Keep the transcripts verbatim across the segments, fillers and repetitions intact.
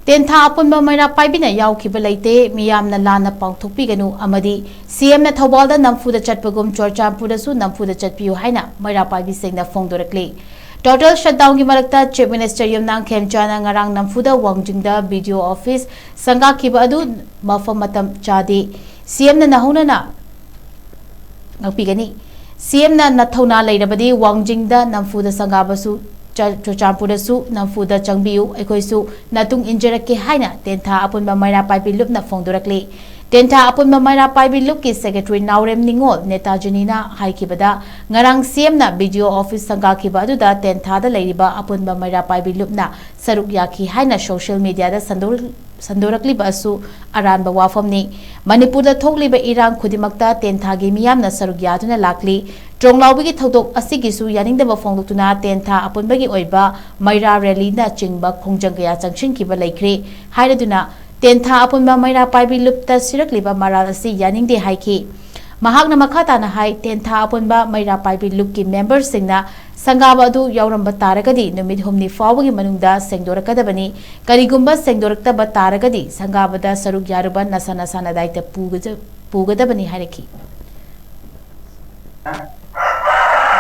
ꯇꯦꯟꯊꯥ ꯑꯄꯨꯟꯕ ꯃꯩꯔꯥ ꯄꯥꯏꯕꯤꯅ ꯌꯥꯎꯈꯤꯕ ꯂꯩꯇꯦ, ꯃꯤꯌꯥꯝꯅ ꯂꯥꯟꯅ ꯄꯥꯡꯊꯣꯛꯄꯤꯒꯅꯨ ꯑꯃꯗꯤ ꯁꯤꯑꯦꯝꯅ ꯊꯧꯕꯥꯜꯗ ꯅꯝꯐꯨꯗ ꯆꯠꯄꯒꯨꯝ ꯆꯨꯔꯆꯥꯟꯄꯨꯔꯗꯁꯨ ꯅꯝꯐꯨꯗ ꯆꯠꯄꯤꯌꯨ ꯍꯥꯏꯅ ꯃꯩꯔꯥ ꯄꯥꯏꯕꯤꯁꯤꯡꯅ ꯐꯣꯡꯗꯣꯔꯛꯂꯤ꯫ ꯇꯣꯇꯦꯜ ꯁꯠꯗꯥꯎꯟꯒꯤ ꯃꯔꯛꯇ ꯆꯤꯐ ꯃꯤꯅꯤꯁꯇꯔ ꯌꯨꯝꯅꯥꯝ ꯈꯦꯝꯆꯥꯅ ꯉꯔꯥꯡ ꯅꯝꯐꯨꯗ ꯋꯥꯡꯖꯤꯡꯗ ꯕꯤꯗꯤꯑꯣ ꯑꯣꯐꯤꯁ ꯁꯪꯒꯥꯈꯤꯕ ꯑꯗꯨ ꯃꯐꯝ ꯃꯇꯝ ꯆꯥꯗꯦ, ꯁꯤꯑꯦꯝꯅ ꯅꯍꯧꯅꯅ ꯉꯥꯛꯄꯤꯒꯅꯤ꯫ ꯁꯤꯑꯦꯝꯅ ꯅꯊꯧꯅꯥ ꯂꯩꯔꯕꯗꯤ ꯋꯥꯡꯖꯤꯡꯗ ꯅꯝꯐꯨꯗ ꯁꯪꯒꯥꯕꯁꯨ ꯆ-, ꯆꯨꯔꯆꯥꯟꯄꯨꯔꯗꯁꯨ ꯅꯝꯐꯨꯗ ꯆꯪꯕꯤꯌꯨ, ꯑꯩꯈꯣꯏꯁꯨ ꯅꯇꯨꯡ ꯏꯟꯖꯔꯛꯀꯦ ꯍꯥꯏꯅ ꯇꯦꯟꯊꯥ ꯑꯄꯨꯟꯕ ꯃꯩꯔꯥ ꯄꯥꯏꯕꯤ ꯂꯨꯞꯅ ꯐꯣꯡꯗꯣꯔꯛꯂꯤ꯫ ꯇꯦꯟꯊꯥ ꯑꯄꯨꯟꯕ ꯃꯩꯔꯥ ꯄꯥꯏꯕꯤ ꯂꯨꯞꯀꯤ ꯁꯦꯀ꯭ꯔꯦꯇꯔꯤ ꯅꯥꯎꯔꯦꯝ ꯅꯤꯉꯣꯜ ꯅꯦꯇꯥꯖꯤꯅꯤꯅ ꯍꯥꯏꯈꯤꯕꯗ, ꯉꯔꯥꯡ ꯁꯤꯑꯦꯝꯅ ꯕꯤꯗꯤꯑꯣ ꯑꯣꯐꯤꯁ ꯁꯪꯒꯥꯈꯤꯕ ꯑꯗꯨꯗ ꯇꯦꯟꯊꯥꯗ ꯂꯩꯔꯤꯕ ꯑꯄꯨꯟꯕ ꯃꯩꯔꯥ ꯄꯥꯏꯕꯤ ꯂꯨꯞꯅ ꯁꯔꯨꯛ ꯌꯥꯈꯤ ꯍꯥꯏꯅ ꯁꯣꯁꯤꯌꯦꯜ ꯃꯤꯗꯤꯌꯥꯗ ꯁꯟꯗꯣꯛ-, ꯁꯟꯗꯣꯔꯛꯂꯤꯕ ꯑꯁꯨ ꯑꯔꯥꯟꯕ ꯋꯥꯐꯝꯅꯤ꯫ ꯃꯅꯤꯄꯨꯔꯗ ꯊꯣꯛꯂꯤꯕ ꯏꯔꯥꯡ ꯈꯨꯗꯤꯡꯃꯛꯇ ꯇꯦꯟꯊꯥꯒꯤ ꯃꯤꯌꯥꯝꯅ ꯁꯔꯨꯛ ꯌꯥꯗꯨꯅ ꯂꯥꯛꯂꯤ꯫ ꯇ꯭ꯔꯣꯡꯂꯥꯎꯕꯤꯒꯤ ꯊꯧꯗꯣꯛ ꯑꯁꯤꯒꯤꯁꯨ ꯌꯥꯅꯤꯡꯗꯕ ꯐꯣꯡꯗꯣꯛꯇꯨꯅ ꯇꯦꯟꯊꯥ ꯑꯄꯨꯟꯕꯒꯤ ꯑꯣꯏꯕ ꯃꯩꯔꯥ ꯔꯦꯂꯤꯅꯆꯤꯡꯕ ꯈꯣꯡꯖꯪ ꯀꯌꯥ ꯆꯪꯁꯤꯟꯈꯤꯕ ꯂꯩꯈ꯭ꯔꯦ ꯍꯥꯏꯔꯗꯨꯅ ꯇꯦꯟꯊꯥ ꯑꯄꯨꯟꯕ ꯃꯩꯔꯥ ꯄꯥꯏꯕꯤ ꯂꯨꯞꯇ ꯁꯤꯔꯛꯂꯤꯕ ꯃꯔꯥꯜ ꯑꯁꯤ ꯌꯥꯅꯤꯡꯗꯦ ꯍꯥꯏꯈꯤ꯫ ꯃꯍꯥꯛꯅ ꯃꯈꯥ ꯇꯥꯅ ꯍꯥꯏ, ꯇꯦꯟꯊꯥ ꯑꯄꯨꯟꯕ ꯃꯩꯔꯥ ꯄꯥꯏꯕꯤ ꯂꯨꯞꯀꯤ ꯃꯦꯝꯕꯔꯁꯤꯡꯅ ꯁꯪꯒꯥꯕ ꯑꯗꯨ ꯌꯥꯎꯔꯝꯕ ꯇꯥꯔꯒꯗꯤ ꯅꯨꯃꯤꯠ ꯍꯨꯝꯅꯤ ꯐꯥꯎꯕꯒꯤ ꯃꯅꯨꯡꯗ ꯁꯦꯡꯗꯣꯔꯛꯀꯗꯕꯅꯤ꯫ ꯀꯔꯤꯒꯨꯝꯕ ꯁꯦꯡꯗꯣꯔꯛꯇꯕ ꯇꯥꯔꯒꯗꯤ ꯁꯪꯒꯥꯕꯗ ꯁꯔꯨꯛ ꯌꯥꯔꯨꯕ ꯅꯁꯥ ꯅꯁꯥꯅ ꯗꯥꯏꯇ ꯄꯨꯒꯖ-, ꯄꯨꯒꯗꯕꯅꯤ ꯍꯥꯏꯔꯛꯈꯤ꯫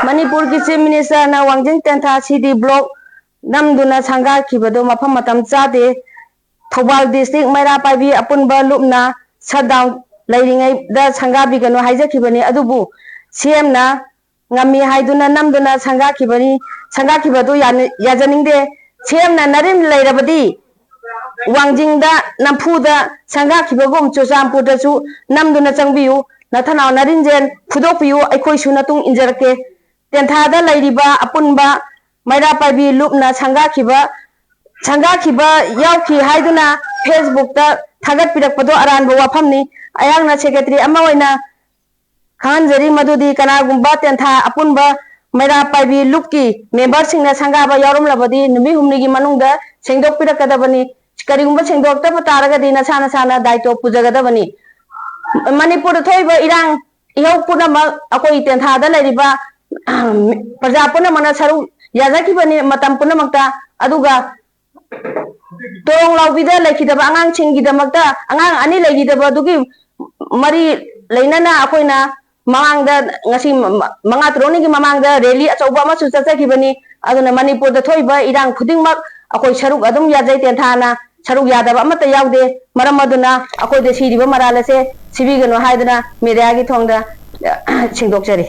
ꯃꯅꯤꯄꯨꯔꯒꯤ ꯆꯤꯐ ꯃꯤꯅꯤꯁꯇꯔꯅ ꯋꯥꯡꯖꯤꯡ ꯇꯦꯟꯊꯥ ꯁꯤꯗꯤ ꯕ꯭ꯂꯣꯛ ꯅꯝꯗꯨꯅ ꯁꯪꯒꯥꯈꯤꯕꯗꯨ ꯃꯐꯝ ꯃꯇꯝ ꯆꯥꯗꯦ꯫ ꯊꯧꯕꯥꯜ ꯗꯤꯁꯇ꯭ꯔꯤꯛ ꯃꯩꯔꯥ ꯄꯥꯏꯕꯤ ꯑꯄꯨꯟꯕ ꯂꯨꯞꯅ ꯁꯠꯗꯥꯎꯟ ꯂꯩꯔꯤꯉꯩꯗ ꯁꯪꯒꯥꯕꯤꯒꯅꯨ ꯍꯥꯏꯖꯈꯤꯕꯅꯤ, ꯑꯗꯨꯕꯨ ꯁꯤꯑꯦꯝꯅ ꯉꯝꯃꯤ ꯍꯥꯏꯗꯨꯅ ꯅꯝꯗꯨꯅ ꯁꯪꯒꯥꯈꯤꯕꯅꯤ, ꯁꯪꯒꯥꯈꯤꯕꯗꯨ ꯌꯥꯅ-, ꯌꯥꯖꯅꯤꯡꯗꯦ꯫ ꯁꯤꯑꯦꯝꯅ ꯅꯔꯤꯟ ꯂꯩꯔꯕꯗꯤ ꯋꯥꯡꯖꯤꯡꯗ ꯅꯝꯐꯨꯗ ꯁꯪꯒꯥꯈꯤꯕꯒꯨꯝ ꯆꯨꯔꯆꯥꯟꯄꯨꯔꯗꯁꯨ ꯅꯝꯗꯨꯅ ꯆꯪꯕꯤꯌꯨ, ꯅꯊꯅꯥꯎ ꯅꯔꯤꯟꯖꯦꯟ ꯐꯨꯗꯣꯛꯄꯤꯌꯨ, ꯑꯩꯈꯣꯏꯁꯨ ꯅꯇꯨꯡ ꯏꯟꯖꯔꯛꯀꯦ꯫ ꯇꯦꯟꯊꯥꯗ ꯂꯩꯔꯤꯕ ꯑꯄꯨꯟꯕ ꯃꯩꯔꯥ ꯄꯥꯏꯕꯤ ꯂꯨꯞꯅ ꯁꯪꯒꯥꯈꯤꯕ, ꯁꯪꯒꯥꯈꯤꯕ ꯌꯥꯎꯈꯤ ꯍꯥꯏꯗꯨꯅ ꯐꯦꯁꯕꯨꯛꯇ ꯊꯥꯒꯠꯄꯤꯔꯛꯄꯗꯣ ꯑꯔꯥꯟꯕ ꯋꯥꯐꯝꯅꯤ꯫ ꯑꯩꯍꯥꯛꯅ ꯁꯦꯀ꯭ꯔꯦꯇꯔꯤ ꯑꯃ ꯑꯣꯏꯅ ꯈꯪꯍꯟꯖꯔꯤ ꯃꯗꯨꯗꯤ ꯀꯅꯥꯒꯨꯝꯕ ꯇꯦꯟꯊꯥ ꯑꯄꯨꯟꯕ ꯃꯩꯔꯥ ꯄꯥꯏꯕꯤ ꯂꯨꯞꯀꯤ ꯃꯦꯝꯕꯔꯁꯤꯡꯅ ꯁꯪꯒꯥꯕ ꯌꯥꯎꯔꯝꯂꯕꯗꯤ ꯅꯨꯃꯤꯠ ꯍꯨꯝꯅꯤꯒꯤ ꯃꯅꯨꯡꯗ ꯁꯦꯡꯗꯣꯛꯄꯤꯔꯛꯀꯗꯕꯅꯤ꯫ ꯀꯔꯤꯒꯨꯝꯕ ꯁꯦꯡꯗꯣꯛꯇꯕ ꯇꯥꯔꯒꯗꯤ ꯅꯁꯥ ꯅꯁꯥꯅ ꯗꯥꯏꯇꯣ ꯄꯨꯖꯒꯗꯕꯅꯤ꯫ ꯃꯅꯤꯄꯨꯔꯗ ꯊꯣꯛꯏꯕ ꯏꯔꯥꯡ ꯏꯍꯧ ꯄꯨꯝꯅꯃꯛ ꯑꯩꯈꯣꯏ ꯇꯦꯟꯊꯥꯗ ꯂꯩꯔꯤꯕ ꯄ꯭ꯔꯖꯥ ꯄꯨꯝꯅꯃꯛꯅ ꯁꯔꯨꯛ ꯌꯥꯖꯈꯤꯕꯅꯤ ꯃꯇꯝ ꯄꯨꯝꯅꯃꯛꯇ꯫ ꯑꯗꯨꯒ ꯇꯣꯔꯣꯡ ꯂꯥꯎꯕꯤꯗ ꯂꯩꯈꯤꯗꯕ ꯑꯉꯥꯡꯁꯤꯡꯒꯤꯗꯃꯛꯇ, ꯑꯉꯥꯡ ꯑꯅꯤ ꯂꯩꯈꯤꯗꯕꯗꯨꯒꯤ ꯃꯔꯤ ꯂꯩꯅꯅ ꯑꯩꯈꯣꯏꯅ ꯃꯃꯥꯡꯗ, ꯉꯁꯤ ꯃ-, ꯃꯉꯥ ꯇꯔꯨꯛꯅꯤꯒꯤ ꯃꯃꯥꯡꯗ ꯔꯦꯂꯤ ꯑꯆꯧꯕ ꯑꯃꯁꯨ ꯆꯠꯆꯈꯤꯕꯅꯤ꯫ ꯑꯗꯨꯅ ꯃꯅꯤꯄꯨꯔꯗ ꯊꯣꯛꯏꯕ ꯏꯔꯥꯡ ꯈꯨꯗꯤꯡꯃꯛ ꯑꯩꯈꯣꯏ ꯁꯔꯨꯛ ꯑꯗꯨꯝ ꯌꯥꯖꯩ, ꯇꯦꯟꯊꯥꯅ ꯁꯔꯨꯛ ꯌꯥꯗꯕ ꯑꯃꯠꯇ ꯌꯥꯎꯗꯦ꯫ ꯃꯔꯝ ꯑꯗꯨꯅ ꯑꯩꯈꯣꯏꯗ ꯁꯤꯔꯤꯕ ꯃꯔꯥꯜ ꯑꯁꯦ ꯁꯤꯕꯤꯒꯅꯨ ꯍꯥꯏꯗꯨꯅ ꯃꯦꯗꯤꯌꯥꯒꯤ ꯊꯣꯡꯗ, ꯑ, ꯁꯦꯡꯗꯣꯛꯆꯔꯤ꯫